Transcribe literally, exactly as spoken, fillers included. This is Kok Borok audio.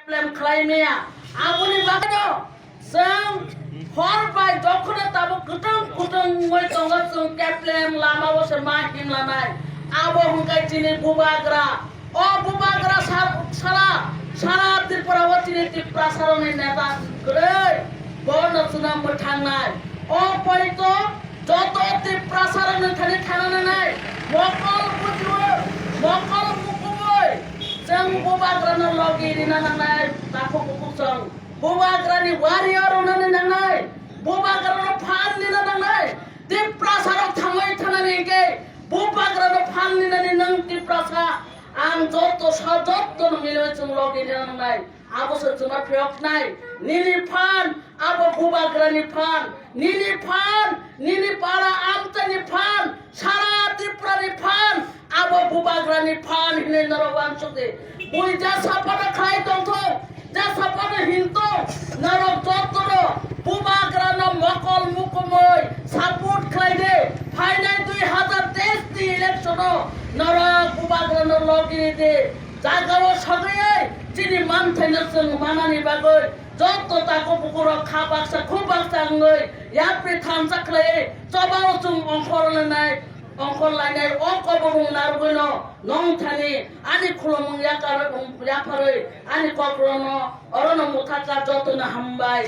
Problem khlai maya. Aboni bagwi no chwng hor bai dokhno tabuk kwtwng kwtwng wngwi tongo, chwng keplem lama o se ma himlanai. Abo hwnkhe chini bubagra. O bubagra sar-, sara, sara Tripura o chini Tiprasa rokni neta kwrwi. Bono chwngno mwthangnai. O poito joto Tiprasa rokni thani thana nangnai. Mokol bujiwi, mokol mukubwi. Chwng bubagrano logi rina nangnai. Takhuk bukhuk chwng. Bubagrani warrior rwnani nangnai. Bubagrano phan nina nangnai. Tiprasa rok thangwi thanani hwnkhe bubagrano phan ninani nwng Tiprasa. Ang joto sa joto no milwi chwng logi rina nangnai. Abo se chwngno phiyoknai. Nini phan, abo bubagrani phan. Nini phan, nini para amchaini phan, sara Tripurani phan, abo bubagrani phan hinwi norok uansukdi. Bui jasa phano khlai tongthok, jasa phano hintong, norok jotono bubagrano mokol mukumui support khlaidi. Phainai dui hazar teis ni election o norok bubagrano logi ridi. Jagao sogwi chini manthaino chwng manani bagwi joto takhuk bukhuk rok kha baksa khuk baksa wngwi yapri thansa khlaiwi chobao chwng ongkhor lainai, ongkhor lainai. O kobomung narwgwino nongthani ani khulumung yakar-, yapharwi ani kokrokno orono mwthakha. Jotono hambai.